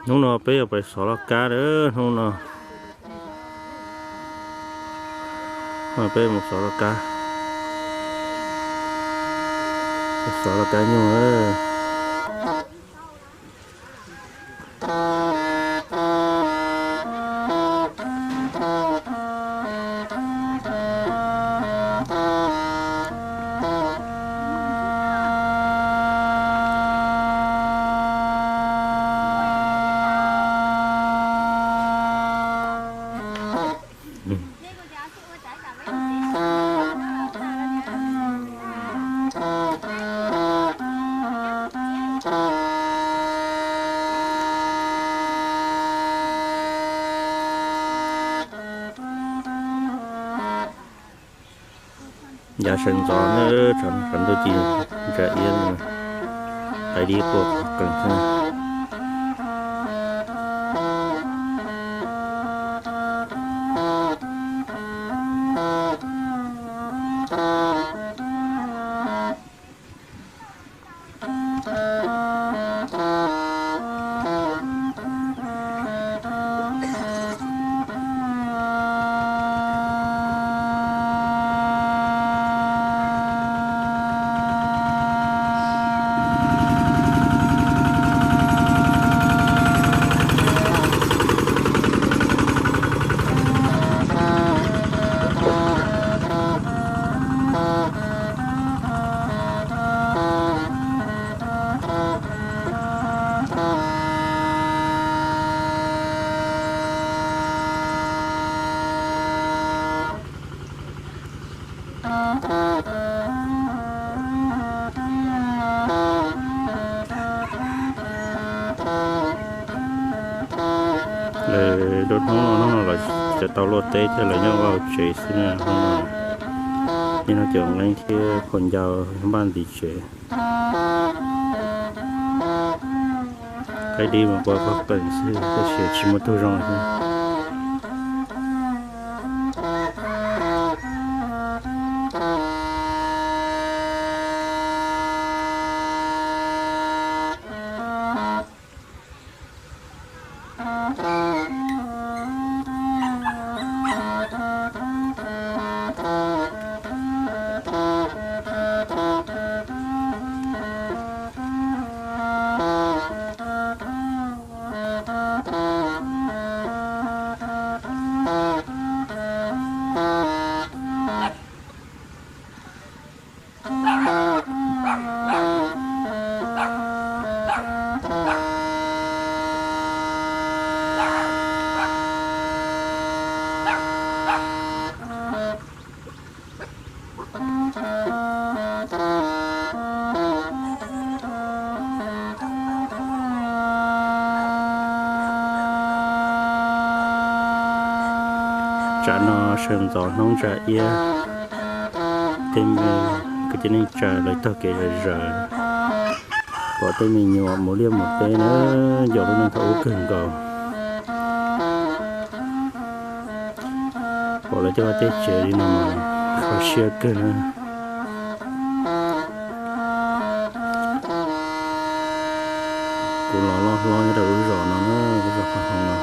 Hnub no peb yuav pais xov laj kab lawm, hnub no peb mus xov laj kab, xov laj kab nyuj. Yav sawv ntxov na, tshav ntuj ci ntsa iab, qab dib quaj qees xwb. Lawv rau hnub no, hnub no los tsis tau luaj teb thiab, lawv nyob vaj tsev xwb na. Hnub no niaj hnub cov nqeeb thiab phau ncau npaj ntiv tsev. Qab dib mas quaj qees xwb, tab sis tsis muaj tug zoo thiab. Tsam no sawv ntxov hnub ntsa iab, tej me kwv tij neej tsa lawv taug kev zom zaws, pom tej me nyuam mus liaj mus teb na, nco lub neej thaum ub kawg nkaus. Pom lawv tej vaj tej tsev li no mas kho siab kawg na. Kuv los loj hlob nyob rau lub zos no na, lub zos Paj Hoo no.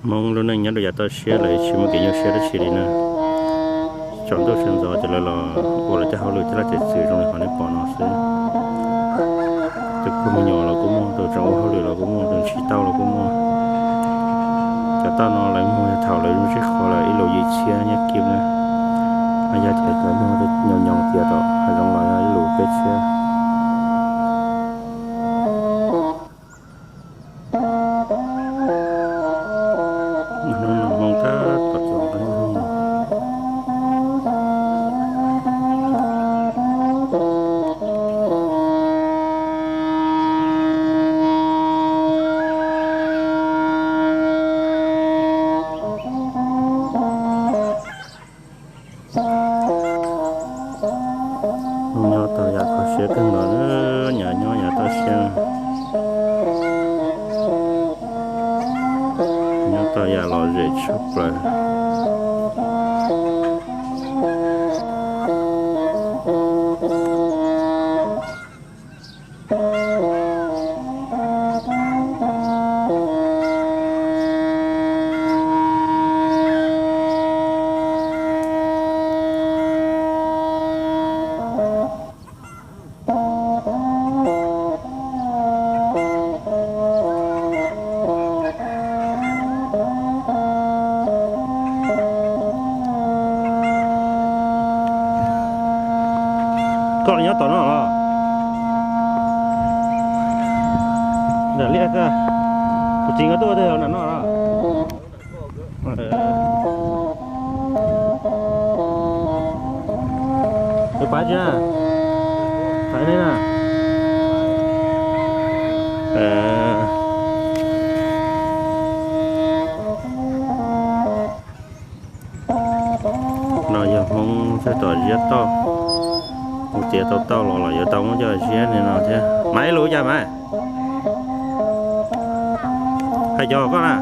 Hmoob lub neej nyob rau yav toj siab lawv tsis muaj kev nyuaj siab dab tsi li na. Tsaus ntuj sawv ntxov ces lawv los ua lawv cov hauj lwm coj laj cov txwm zoo li qhov nej pom no xwb. Tus kuj me nyuam los kuj muaj, tus tseem ua hauj lwm los kuj muaj, tus tsis tau los kuj muaj. Cov toj no lawv muag yog thaum lawv zoo sib qhuas lawm ib lus yim txhiab nyiaj kib na. Yog ces lawv muag nyoos nyoos tias tom hav zoov los yog ib lus peb txhiab. Hnub no Hmoob tab tom txog nqeeb. Siab kawg nkaus, nyob nyob yav toj siab, nyob tau yam lom zem tshaj plaws. Koj nyob tom no los? Ntawm liaj, kuv txiv nkawd tuaj twg nram no los? Pab tsi na, pab ne na. No yog Hmoob txawj tom ziab tauj, mus txiav tau tauj los los yuav tau muab coj ziab li no thiab. Mas ib lus cas mas? Hais cov koj na.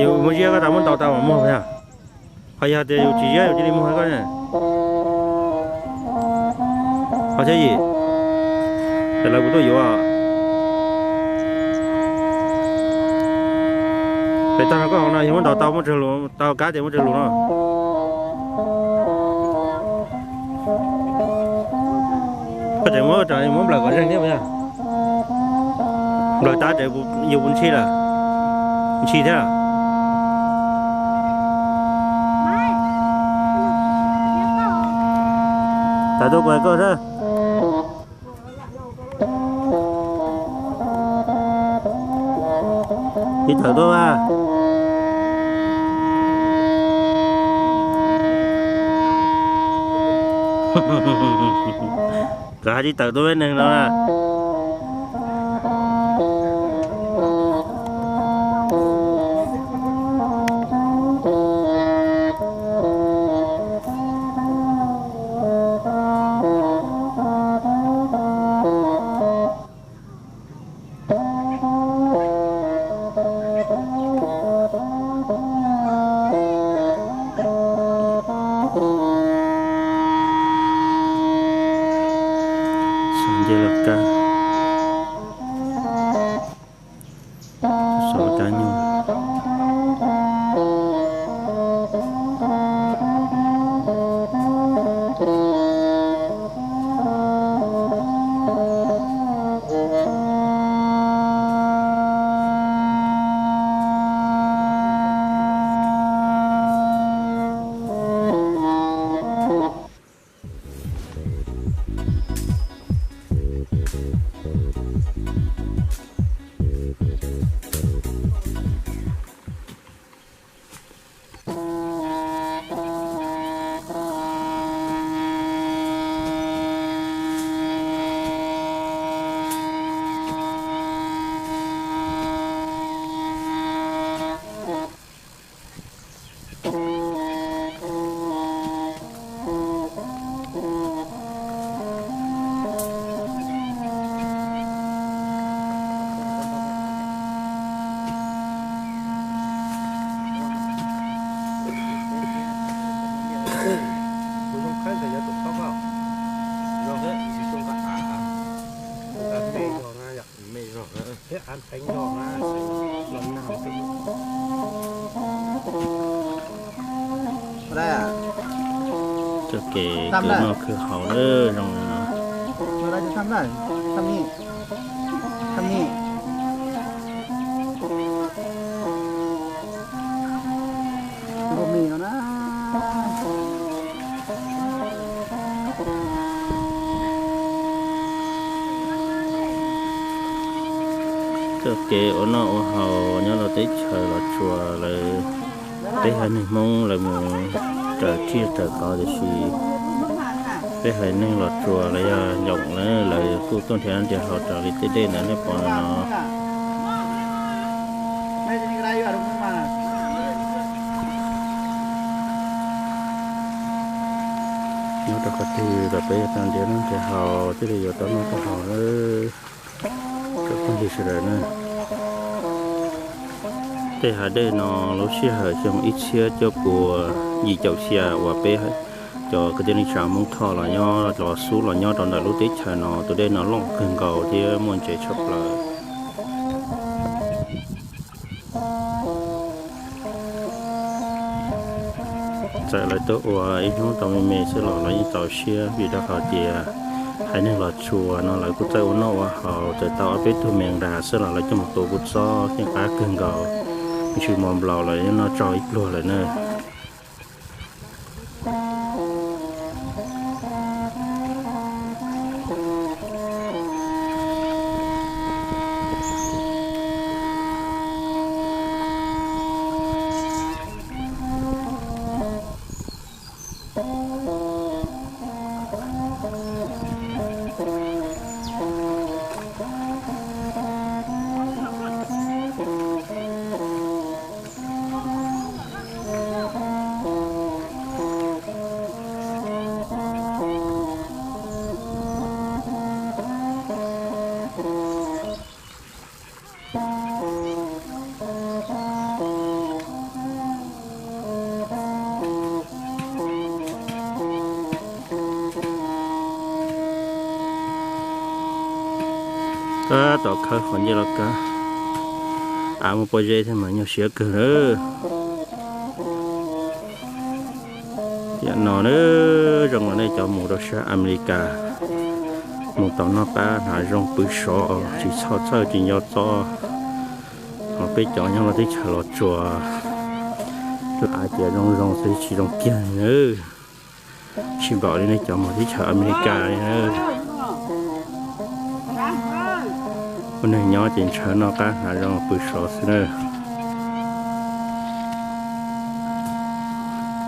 Yus muaj ziab koj tau muab ntaus tau mas muag yog. Ho yog tias yus tsis ziab yus cia li muag koj ne. Ho thiab yim, ces lawv kuv tuaj yuav. Pem tag no koj hauv no yog muab ntaus tau muaj tsawg lus, tau kab ces muaj tsawg lus no. Koj tseem muab, muab nplawm kom zeeg thiab puas yog? Nplawm tas ces yus puas ntshis lawm? Ntshis thiab. Tawm tuaj kuv hais koj seb. Tsis tawm tuaj mas. Koj hais tsis tawm tuaj peb neeg no na. Xav nce los kab, xav ua cab nyuj. Txoj kev khwv noj khwv haus zoo li no. Txoj kev ua noj ua haus nyob rau teb chaws Los Tsuas lawv, peb haiv neeg Hmoob lawv mus raws tsiaj raws kos tiam sis peb haiv neeg Los Tsuas lawv yog yoom lawm, lawv kuj tuaj nrhiav noj nrhiav haus raws li tej dej ntawd nej pom ntawm no. Qhov twg los peb yuav tau ntiav noj ntiav haus thiaj li yuav tau noj tau haus na, cov phooj ywg sawv daws na. Tej hav dej no lub sij hawm xyoo ib txhiab cuaj pua yim caum xya uas peb cov kwv tij neej tsa Hmoob Thoj los nyob los xub los nyob rau ntawm lub teb chaws no, tus dej no loj kawg nkaus thiab muaj ntses tshaj plaws. Txawm lawv tuaj ua ib hnub tau me me xwb los lawv yeej txaus siab, vim rau qhov tias haiv neeg Los Tsuas no lawv kuj txawj ua noj ua haus, txawm tau ob peb tug me nras xwb los lawv coj mus tu kuj txob thiab qab kawg nkaus. Ntshe mos nplaum lawv yeej noj tsau ib pluag lawm na. Tab tom khawb qhov ncej los kab, av mus pob zeb thiab mas nyuaj siab kawg lawm. Tiam no na, zoo li nej cov mus rau sab Amelikas, mus tau noj qab hnav zoo pw sov, tsis txhob txhawj tsis nco txob. Ho peb cov nyob rau teb chaws Los Tsuas, lub av ces zoo zoo xwb tsis zoo kiag li na. Tsis npaum li nej cov mus teb chaws Amelikas li na. Ua neeg nyob ces ntshaw noj qab hnav zoo pw sov xwb na.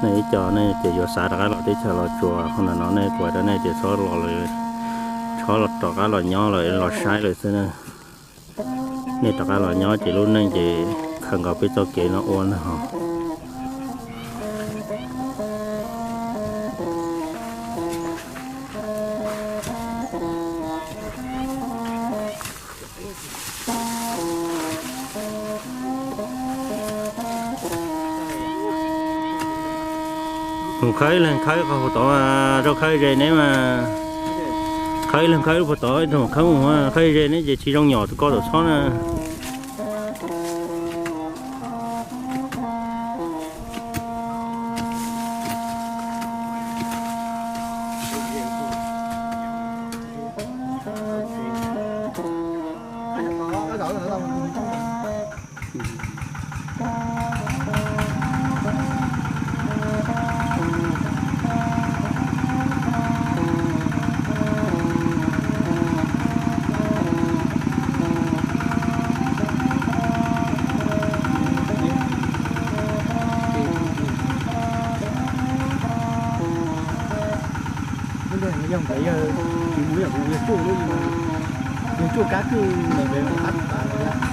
Nej ib co nej ces yuav xav rov qab los teb chaws Los Tsuas, qhov ntawm no nej kuv hais rau nej tias txhob los, txhob los rov qab los nyob lawm, los saib lawm xwb na. Nej rov qab los nyob ces lub neej ces khaws nkaus peb txoj kev no ua na ho. Mus khawb ib leeg khawb qhov puag tod, rau khawb ze neb mas. Khawb ib leeg khawb lub puag tod, rau khawb mus khawb ze neb ces tsis zoo nyom tus koj tom txhob na. Yog ntawd yog tsis mus yog kuv yog tsuj lub, yog tsuj kab kwj ntawd qab tas los yog.